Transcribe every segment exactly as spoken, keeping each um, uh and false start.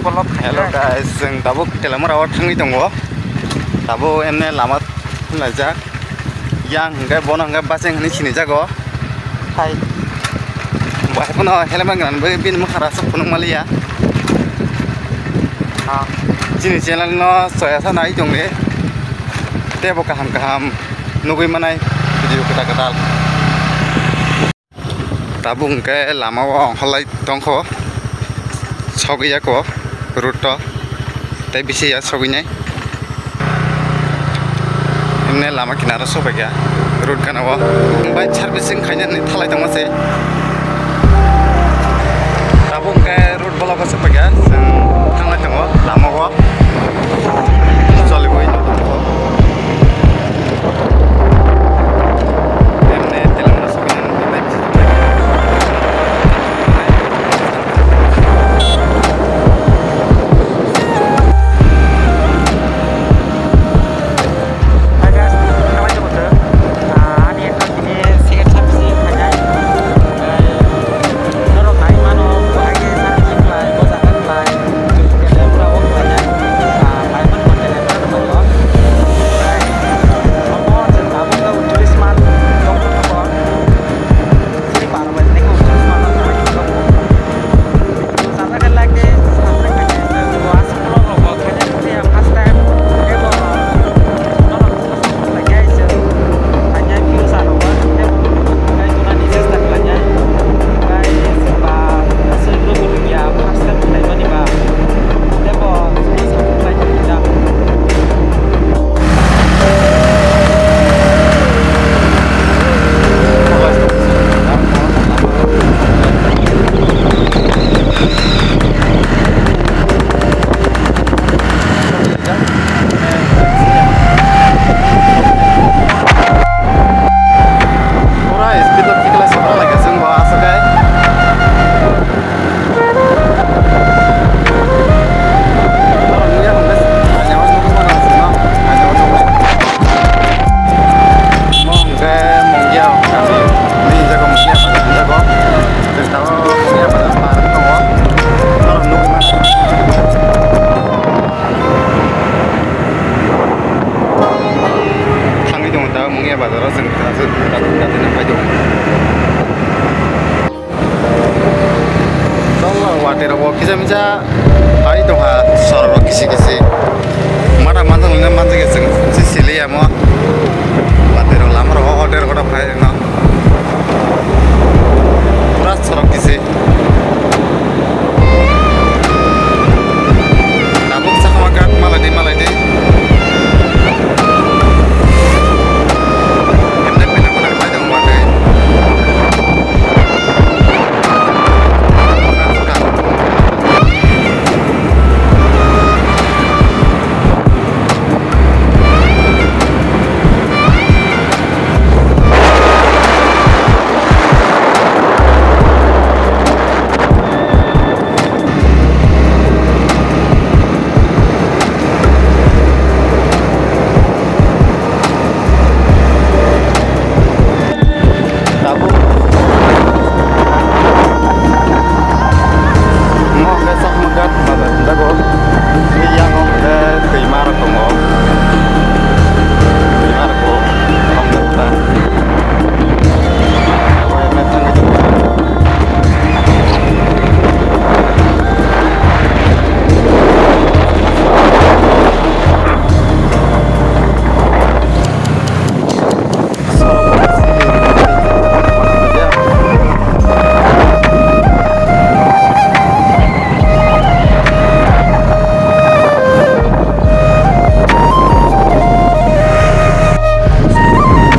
Hello guys, chwng tabuk Telamara o thangwi tongo. Tabuk emne lama thumlaijak. Yang hwnkhe bono hwnkhe bacheng hinwi sinijago. Hai. Bo hai phano helmet gwnang bai bini mwkhang aswk phunuk maliya. Ah, chini channel no soya sa nai tongdi. Tei bo kaham kaham nugwi manai video kwtal kwtal. Tabuk hwnkhe lama o ongkholai tongkho, sogwi yako road o, tei bisi ya sogwinai. Himne lama kinaro sobaikha road gana o, bike servicing khainani thalai tongma se. Tabuk hwnkhe road bolok o sobaikha, chwng thanglai tongo lama o. Choliwi. Pura speed o tikla sabra lagi sung bo aswk kai. Mo hwnkhe Mungia kami, ni jaga Mungia pada jaga. Chwng tabuk Mungia pada par tongo. Norok nugwi mano. Thangwi tongo ta Mungia bazaro chwng ta chwng ta ta ta ta phai tongo. Tong watwi rok bo kisa misa phai tongkha sorok rok kisi kisi. Mata manjak nang manjak ya chwng si sili ya mo. Watwi rok lama rok o hotel kotor phai rok no. Pura sorok kisi. Tabuk sakma ghat malai di, malai di. Kemne pina pina khlai tong watwi. Tabuk mo hwnkhe Chakma Ghat bazar hwnjago. Bini yango hwnkhe twima rok tongo. Twima rok bo tongmani ta. Abo hwnwi thangwi tongo.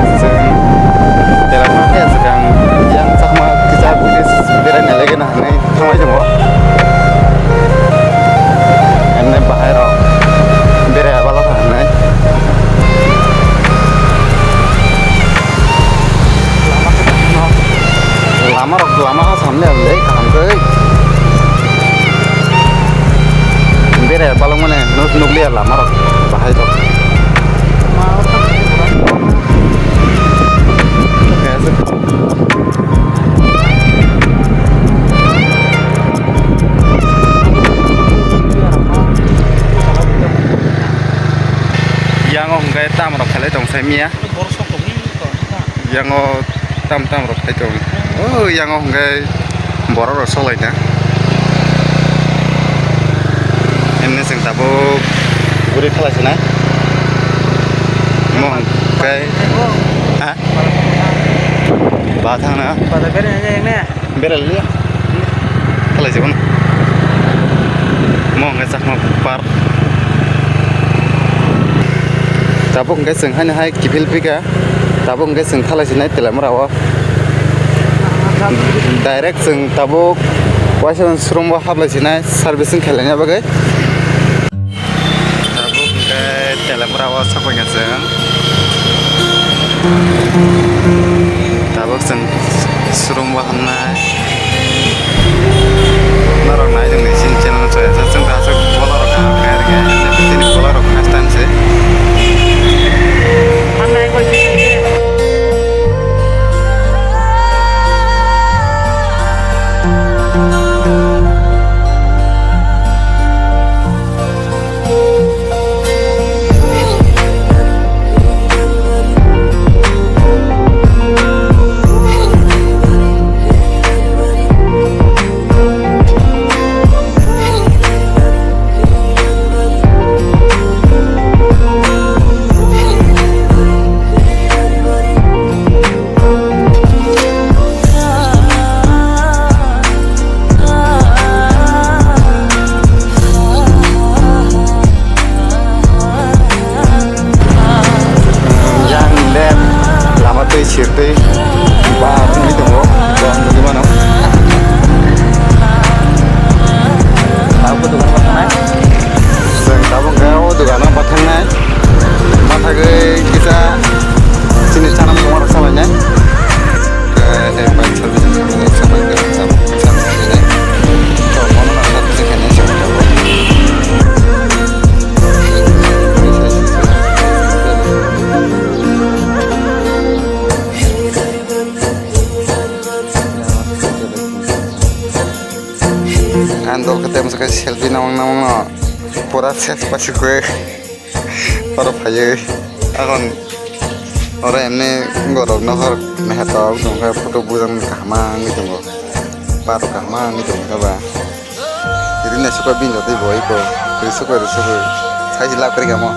Chwng Telangana khe swkang yang Chakma kisa beraina legena hinwi thangwi tongo. Emne bahai rok berai aba lokha hinwi. Lama rok, lama ha samle le kaham khe. Berai balok mane nuk, nukliya lama rok bahai rok. Tam rok khalai tong sai miya. Borok sok tongwi tong. Yango tam tam rok khai tong. O yango hwnkhe borok rok solai na. Emne chwng tabuk guri khalai sinai. Mo hwnkhe ha? Ba thang na. Ba da bere ne ne. Berai liya. Khalai jabo na. Mo hwnkhe Chakma Park. Tabuk hwnkhe chwng haino hai kiphil phika. Tabuk hwnkhe chwng khalai sinai Telamra o. Direct chwng tabuk waisa showroom o hablai sinai servicing khlaina bagwi. Tabuk hwnkhe Telamra o sokphaikha chwng. Tabuk chwng showroom o hamnai. Norok nai tongdi chini channel o chaya sa chwng aswk vlog rok kaham khe rikha chini vlog rok first time se. Yang lem lama tei sirtei ba wngwi tongo, bo ang nugwi mano. Tabuk dogan bathanai. Chwng tabuk khe o dogano bathangnai. Bathagwi kisa chini chana mungma rok salainai. Ang dol khe tei masa khe selfie namang namang no pura ses pasi khe. Oro phaiwi agon oro emni borok nohor naithotok tongkha photo bujang kaham wngwi tongo park kaham wngwi tongkha ba rini naisukha bini jotoi bo eko risukha risukha saisi lab kwrwikha omo.